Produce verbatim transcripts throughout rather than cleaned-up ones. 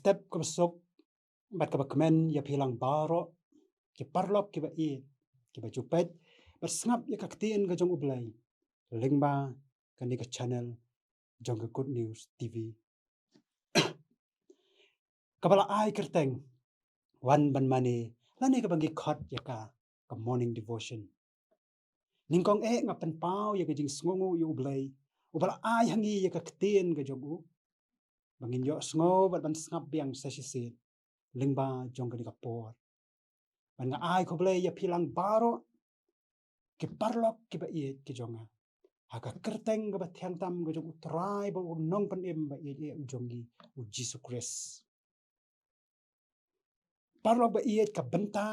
tep kaba suk bad kaba kmen ïa phi lang baroh ki paralok kiba ïeit, kiba ju peit bad sngap ïa ka ktien ka jong U Blei lyngba kane ka channel jong ka Good News T V. Kaba la ai kyrteng Wan Ban Mane, lane kaba ngi khot ïa ka, ka morning devotion. Nyngkong eh nga pynpaw ïa ka jingsngewnguh ïa U Blei uba la ai ha ngi ïa ka ktien ka jong u, ba ngin ïohsngew bad ban sngap biang sa shisien lyngba jong kane ka por. Bad nga ai khublei ïa phi lang baroh ki paralok kiba ïeit ki jong nga, ha ka kyrteng kaba thiang tam ka jong U Trai bad U Nongpynim ba ïeit eh u jong ngi, U Jisu Khrist. Paralok ba ïeit, ka bynta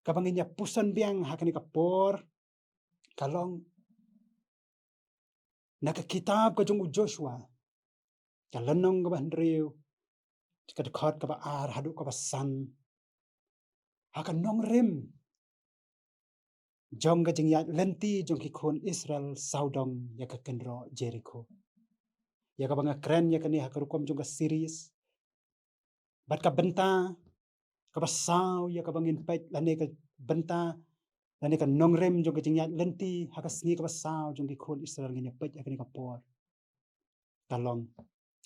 kaba ngin ïa puson biang ha kane ka por ka long na ka kitab ka jong u Joshua, ka lynnong kaba hynriew, ka dkhot kaba ar haduh kaba san. Ha ka nongrim jong ka jingïaid lynti jong ki khun Israel sawdong ïa ka kynroh Jerikho, ïa kaba nga kren ïa kane ha ka rukom jong ka series. Bad ka bynta kaba saw ïa kaba ngin peit, lane ka bynta, lane ka nongrim jong ka jingïaid lynti ha ka sngi kaba saw jong ki khun Israel ngin ïa peit ha kane ka por, ka long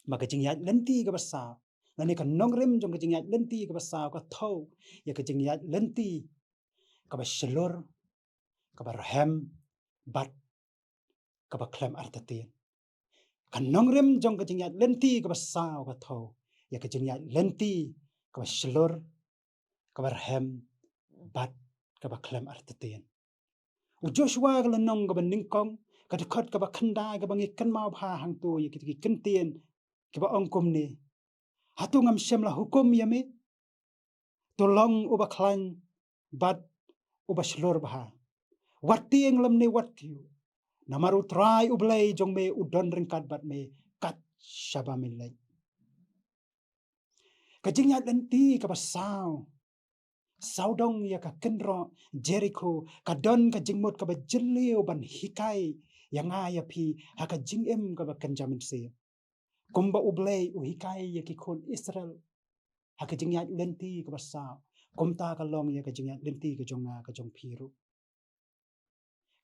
ba ka jingïaid lynti kaba saw, lane ka nongrim jong ka jingïaid lynti kaba saw ka thew ïa ka jingïaid lynti kaba shlur, kaba rhem, bad kaba khlem artatien. Ka nongrim jong ka jingïaid lynti kaba saw ka thew ïa ka jingïaid lynti kaba shlur, kaba rhem, bad kaba khlem artatien. U Joshua ka lynnong kaba nyngkong, ka dkhot kaba khyndai, kaba ngi kynmaw bha hangto ïa kita ki kyntien kiba ong kumne: Hato ngam shym la hukum ïa me? To long uba khlaiñ bad uba shlur bha. Wat tieng lymne wat kyiuh, namar U Trai U Blei jong me u don ryngkat bad me kat shaba me leit. Ka jingïaid lynti kaba saw sawdong ïa ka kynroh Jerikho ka don ka jingmut kaba jylliew ban hikai ïa nga ïa phi ha ka jingim kaba kynja mynsiem. Kumba U Blei u hikai ïa ki khun Israel ha ka jingïaid lynti kaba saw, kumta ka long ïa ka jingïaid lynti ka jong nga, ka jong phi ruh.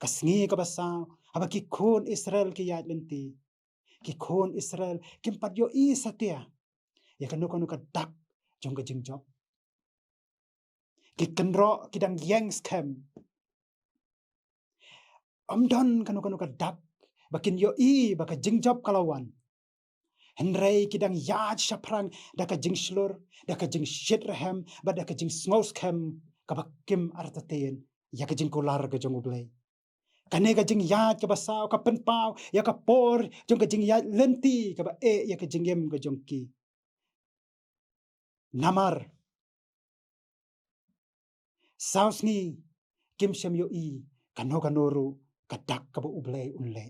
Ka sngi kaba saw, haba ki khun Israel ki ïaid lynti, ki khun Israel kim pat ïohi satia ïa kano kano ka dak jong ka jingjop. Ki kynroh ki dang ïeng skhem. Ym don kano kano ka dak ba kin ïohi ba ka jingjop ka la wan. Hynrei ki dang ïaid shaphrang da ka jingshlur, da ka jingshit rhem, bad da ka jingsngew skhem kaba kim artatien ïa ka jingkular ka jong U Blei. Kane ka jingïaid kaba saw ka pynpaw ïa ka por jong ka jingïaid lynti kaba eh ïa ka jingim ka jong ki. Namar saw sngi kim shym ïohi kano kano ruh ka dak kaba U Blei un leh.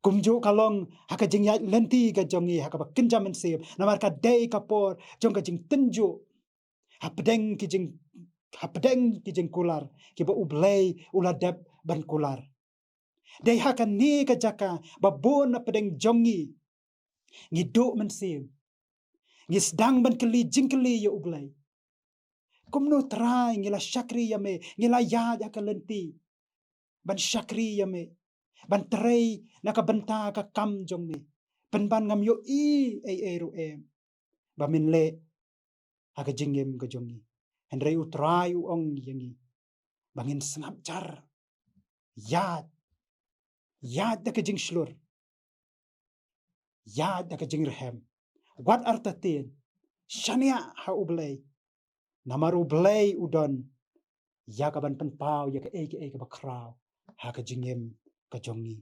Kumjuh ka long ha ka jingïaid lynti ka jong ngi ha kaba kynja mynsiem, namar ka dei ka por jong ka jingtynjuh hapdeng ki jing, hapdeng ki jingkular kiba U Blei u la dep ban kular. Dei ha kane ka jaka ba bun hapdeng jong ngi ngi duh mynsiem, ngi sdang ban kylli jingkylli ïa U Blei: Kumno Trai, ngi la shakri ïa me, ngi la ïaid ha ka lynti ban shakri ïa me, ban trei na ka bynta ka kam jong me, pynban ngam ïohi ei ei ruh em ba men leh ha ka jingim ka jong ngi. Hynrei U Trai u ong ïa ngi ba ngin sngap jar. Ïaid, ïaid da ka jingshlur, ïaid da ka jingrhem. Wat artatien, shaniah ha U Blei, namar U Blei u don ïa kaban pynpaw ïa kaei kaei kaba khraw ha ka jingim ka jong ngi.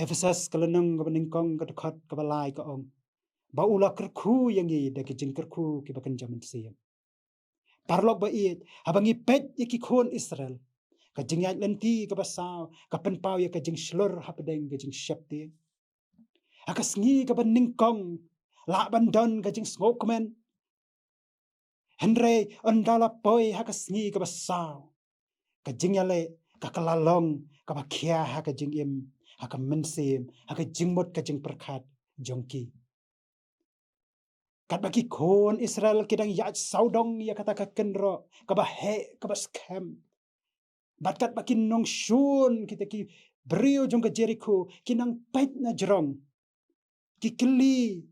Ephesos ka lynnong kaba nyngkong ka dkhot kaba lai ka ong ba u la kyrkhu ïa ngi da ki jingkyrkhu kiba kynja mynsiem. Paralok ba ïeit, haba ngi peit ïa ki khun Israel, ka jingïaid lynti kaba saw ka pynpaw ïa ka jingshlur hapdeng ka jingsheptieng. Ha ka sngi kaba nyngkong lah ban don ka jingsngewkmen, hynrei ynda la poi ha ka sngi kaba saw, ka jingïaleh ka ka la long kaba khia ha ka jingim, ha ka mynsiem, ha ka jingmut ka jingpyrkhat jong ki. Katba ki khun Israel ki dang ïaid sawdong ïa kata ka kynroh kaba heh kaba skhem, bad katba ki nongshun, kita ki briew jong ka Jerikho ki nang peit na jrong, ki kylli,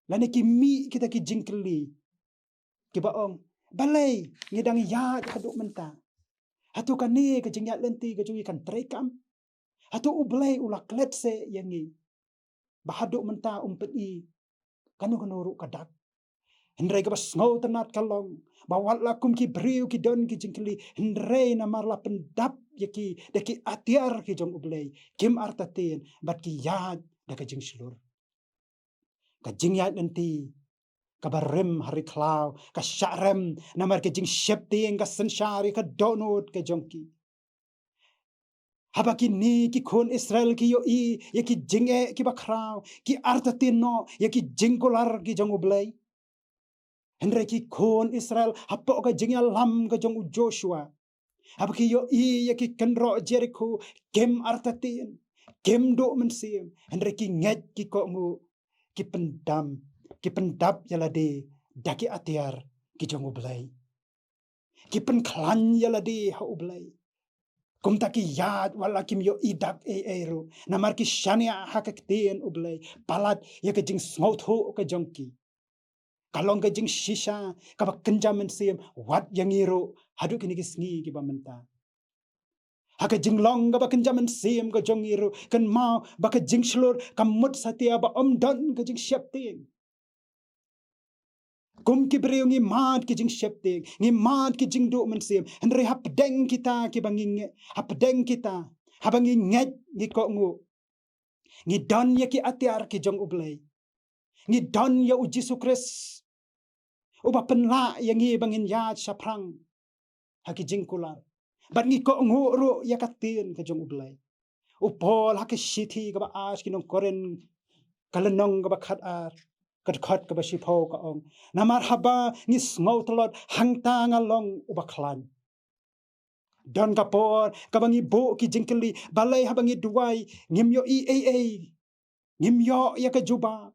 lane ki mih kita ki jingkylli, kiba ong, balei ngi dang ïaid haduh mynta? Hato kane ka jingïaid lynti ka jong ngi kan treikam? Hato U Blei u la klet seh ïa ngi ba haduh mynta um pyni kano kano ruh ka dak? Hynrei kaba sngewtynnat ka long ba wat la kum ki briew ki don ki jingkylli, hynrei namar la pyndap ïa ki da ki atiar ki jong U Blei, kim artatien bad ki ïaid da ka jingshlur. Ka jingïaid lynti kaba rim ha ri khlaw ka shah rem namar ka jingsheptieng ka synshar ïa ka dohnud ka jong ki. Haba kine ki khun Israel ki ïohi ïa ki jingeh kiba khraw, ki artatien noh ïa ki jingkular ki jong U Blei. Hynrei ki khun Israel hapoh ka jingïalam ka jong u Joshua, haba ki ïohi ïa ki kynroh Jerikho, kim artatien, kim duh mynsiem, hynrei ki ngeit, ki kohnguh, ki pyndam, ki pyndap ïa lade da ki atiar ki jong U Blei. Ki pynkhlaiñ ïa lade ha U Blei. Kumta ki ïaid wat la kim ïohi dak ei ei ruh, namar ki shaniah ha ka ktien U Blei. Palat ïa ka jingsngewthuh ka jong ki ka long ka jingshisha kaba kynja mynsiem wat ïa ngi ruh haduh kine ki sngi kiba mynta. Ha ka jinglong kaba kynja mynsiem ka jong ngi ruh, kynmaw ba ka jingshlur ka mut satia ba ym don ka jingsheptieng. Kum ki briew ngi mad ki jingsheptieng, ngi mad ki jingduh mynsiem, hynrei hapdeng kita kiba ngi nge-, hapdeng kita, haba ngi ngeit, ngi kohnguh, ngi don ïa ki atiar ki jong U Blei. Ngi don ïa u Jisu Khrist uba pynlah ïa ngi ba ngin ïaid shaphrang ha ki jingkular. Bad ngi kohnguh ruh ïa ka ktien ka jong U Blei. U Paul ha ka shithi kaba ar sha ki nong Korinth, ka lynnong kaba khatar, ka dkhot kaba shiphew ka ong, namar haba ngi sngew tlot hangta nga long uba khlaiñ. Don ka por kaba ngi buh ki jingkylli, balei haba ngi duwai ngim ïohi ei ei, ngim ïoh ïa ka jubab?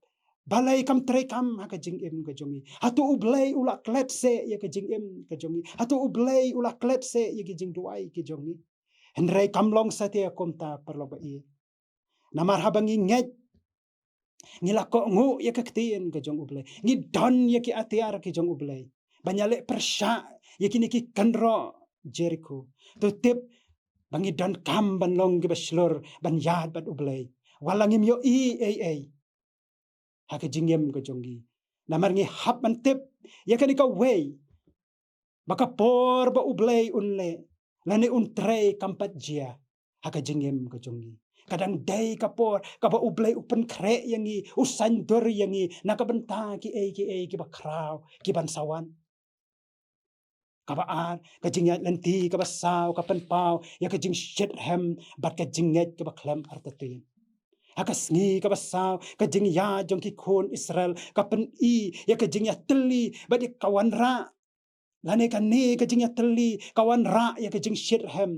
Balei kam treikam ha ka jingim ka jong ngi? Hato U Blei u la klet seh ïa ka jingim ka jong ngi? Hato U Blei u la klet seh ïa ki jingduwai ki jong ngi? Hynrei kam long satia kumta, paralok ba ïeit. Namar haba ngi ngeit, ngi la kohnguh ïa ka ktien ka jong U Blei, ngi don ïa ki atiar ki jong U Blei ban ïaleh pyrshah ïa kine ki kynroh Jerikho, to tip ba ngi donkam ban long kiba shlur ban ïaid bad U Blei wat la ngim ïohi ei ei ha ka jingim ka jong ngi. Namar ngi hap ban tip ïa kane kawei, ba ka por ba U Blei un leh lane un trei kam pat jia ha ka jingim ka jong ngi. Ka dang dei ka por kaba U Blei u pynkhreh ïa ngi, u saiñdur ïa ngi na ka bynta kiei kiei kiba khraw, kiban sa wan. Kaba ar, ka jingïaid lynti kaba saw ka pynpaw ïa ka jingshit rhem bad ka jingngeit kaba khlem artatien. Ha ka sngi kaba saw, ka jingïaid jong ki khun Israel ka pyni ïa ka jingïatylli bad ïa ka wanrah, lane kane ka jingïatylli ka wanrah ïa ka jingshit rhem.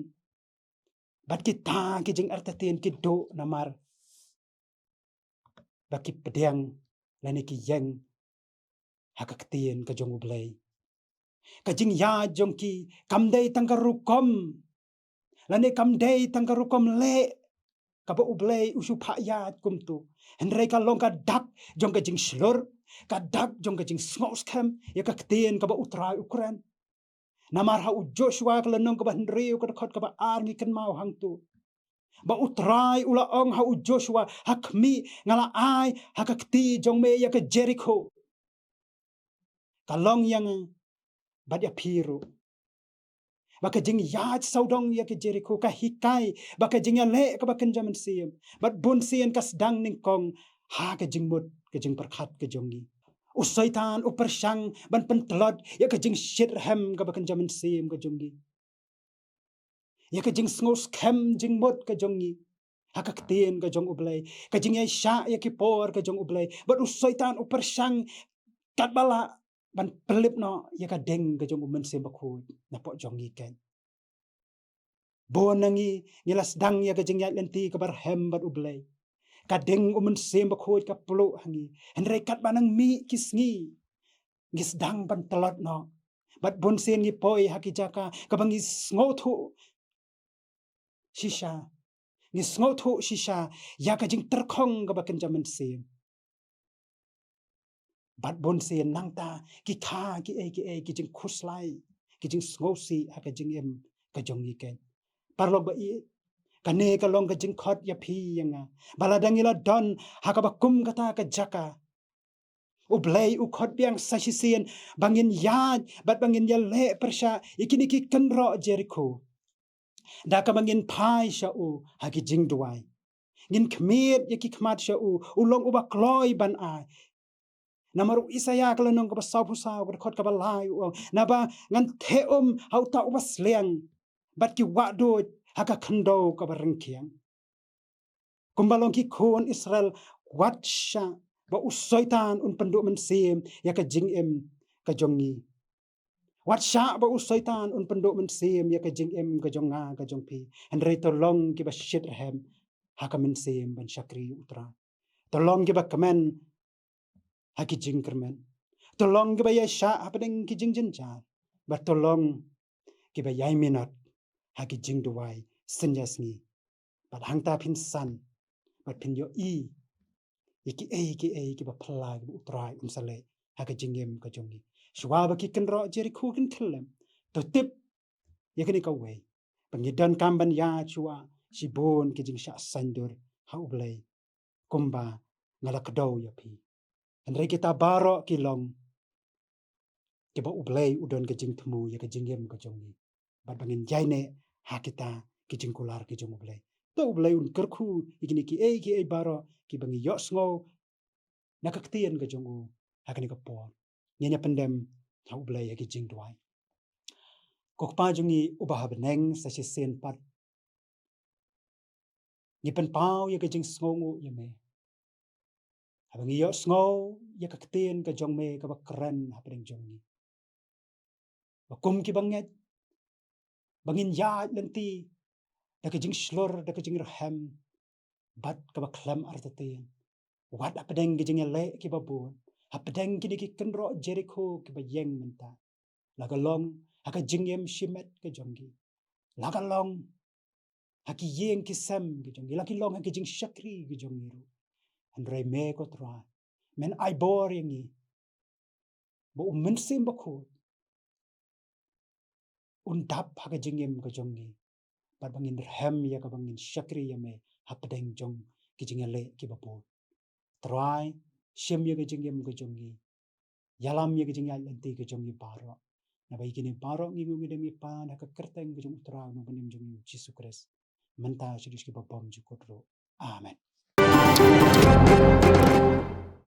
Bad kita ki jingartatien ki duh namar ba ki pdiang lane ki ïeng ha ka ktien ka jong U Blei. Ka jingïaid jong ki kam dei tang ka rukom, lane kam dei tang ka rukom leh kaba U Blei u shu phah ïaid kumto, hynrei ka long ka dak jong ka jingshlur, ka dak jong ka jingsngewskhem ïa ka ktien kaba U Trai u kren. Namar ha u Joshua ka lynnong kaba hynriew, ka dkhot kaba ar, ngi kynmaw hangto ba U Trai u la ong ha u Joshua, ha khmih, nga la ai ha ka kti jong me ïa ka Jerikho. Ka long ïa nga bad ïa phi ruh ba ka jingïaid sawdong ïa ka Jerikho ka hikai ba ka jingïaleh kaba kynja mynsiem bad bunsien ka sdang nyngkong ha ka jingmut ka jingpyrkhat ka jong ngi. U Soitan u pyrshang ban pyntlot ïa ka jingshit rhem kaba kynja mynsiem ka jong ngi, ïa ka jingsngewskhem jingmut ka jong ngi ha ka ktien ka jong U Blei, ka jingïaishah ïa ki por ka jong U Blei. Bad u Soitan u pyrshang katba lah ban pynlip noh ïa ka ding ka jong U Mynsiem Bakhuid napoh jong ngi keiñ. Bun na ngi, ngi la sdang ïa ka jingïaid lynti kaba rhem bad U Blei. Ka ding u Mynsiem Bakhuid ka pluh ha ngi. Hynrei katba nang mih ki sngi, ngi sdang ban tlot noh. Bad bun sien ngi poi ha ki jaka kaba ngi sngewthuh shisha. Ngi sngewthuh shisha ïa ka jingtyrkhong kaba kynja mynsiem. Bad bun sien nangta ki kha kiei kiei ki jingkhuslai, ki jingsngewsih ha ka jingim ka jong ngi keiñ. Paralok ba ïeit, kane ka long ka jingkhot ïa phi ïa nga, ba lada ngi la don ha kaba kum kata ka jaka, U Blei u khot biang sa shisien ba ngin ïaid bad ba ngin ïaleh pyrshah ïa kine ki kynroh Jerikho. Da kaba ngin phai sha u ha ki jingduwai. Ngin khmied ïa ki khmat sha u, u long uba kloi ban ai. Namar u Isaïah ka lynnong kaba sawphew saw, ka dkhot kaba lai u ong, naba ngan theh um ha uta uba sliang, bad ki wahduid ha ka khyndew kaba ryngkhiang. Kumba long ki khun Israel, wat shah ba u Soitan un pynduh mynsiem ïa ka jingim ka jong ngi. Wat shah ba u Soitan un pynduh mynsiem ïa ka jingim ka jong nga ka jong phi. Hynrei to long kiba shit rhem ha ka mynsiem ban shakri U Trai. To long kiba kmen ha ki jingkyrmen. To long kiba ïaishah hapdeng ki jingjynjar. Bad to long kiba ïai minot ha ki jingduwai synñia sngi. Bad hangta phin san, bad phin ïohi ïa kiei kiei kiba phylla kiba U Trai un sa leh ha ka jingim ka jong ngi. Shuwa ba ki kynroh Jerikho kin khyllem, to tip ïa kane kawei, ba ngi donkam ban ïaid shuwa shibun ki jingshah saiñdur ha U Blei, kumba nga la kdew ïa phi. Hynrei kita baroh ki long kiba U Blei u don ka jingthmu ïa ka jingim ka jong ngi. Bad ba ngin ïaineh ha kita ki jingkular ki jong U Blei. To U Blei un kyrkhu ïa kine kiei kiei baroh kiba ngi ïohsngew na ka ktien ka jong u ha kane ka por. Ngin ïa pyndem ha U Blei ha ki jingduwai. Ko Kpa jong ngi uba ha bneng, sa shisien pat ngi pynpaw ïa ka jingsngewnguh ïa me haba ngi ïohsngew ïa ka ktien ka jong me kaba kren hapdeng jong ngi. Ba kum kiba ngeit, ba ngin ïaid lynti da ka jingshlur, da ka jingrhem, bad kaba khlem artatien. Wat hapdeng ki jingïaleh kiba bun, hapdeng kine ki kynroh Jerikho kiba ïeng mynta. La ka long ha ka jingim shimet ka jong ngi. La ka long ha ki ïing ki sem ki jong ngi, la ki long ha ki jingshakri ki jong ngi ruh. Hynrei me ko Trai, men ai bor ïa ngi ba u Mynsiem Bakhuid un dap ha ka jingim ka jong ngi, bad ba ngin rhem ïa kaba ngin shakri ïa me hapdeng jong ki jingïaleh kiba bun. Trai, shim ïa ka jingim ka jong ngi. Ïalam ïa ka jingïaid lynti ka jong ngi baroh. Naba ïa kine baroh ngi ngeit ngi dem ngi pan ha ka kyrteng ka jong U Trai u nongpynim jong ngi U Jisu Khrist, mynta shaduh kiba bymjukut ruh. Amen.